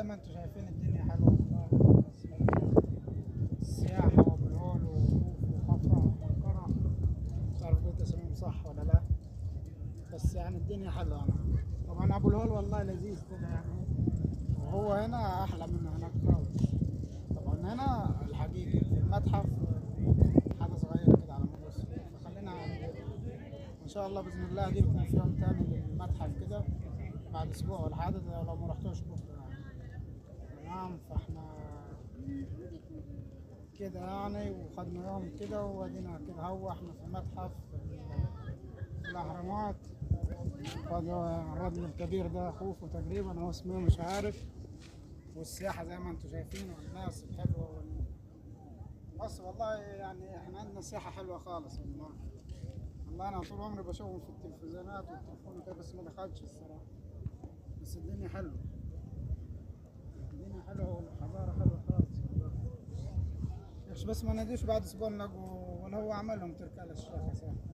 ما انتم شايفين الدنيا حلوة والله. السياحة وابو الهول وخوف وخفرع ومنقرع، مش عارف قلت اسمهم صح ولا لا، بس يعني الدنيا حلوة. انا طبعا ابو الهول والله لذيذ كده يعني، وهو هنا احلى من هناك خالص. طبعا هنا الحقيقي في المتحف حاجة صغيرة كده على ما بص، فخلينا ان شاء الله باذن الله اجيلكم في يوم تاني للمتحف كده بعد اسبوع ولا حاجة، لو ما رحتوش بكره يعني. تمام، فاحنا كده يعني وخدنا يوم كده وادينا كده، هو احنا في المتحف في الاهرامات. هذا الرجل الكبير ده خوفو تقريبا هو اسمه مش عارف. والسياحة زي ما انتم شايفين والناس الحلوة مصر والله يعني احنا عندنا سياحة حلوة خالص والله. والله انا طول عمري بشوفهم في التلفزيونات والتليفون وكده، بس ما دخلتش الصراحة. بس الدنيا حلوة، الدنيا حلوة والحضارة حلوة خالص والله. بس ما نديش بعد اسبوع نلاقوا ولا هو عملهم تركي آل الشيخ اساسا.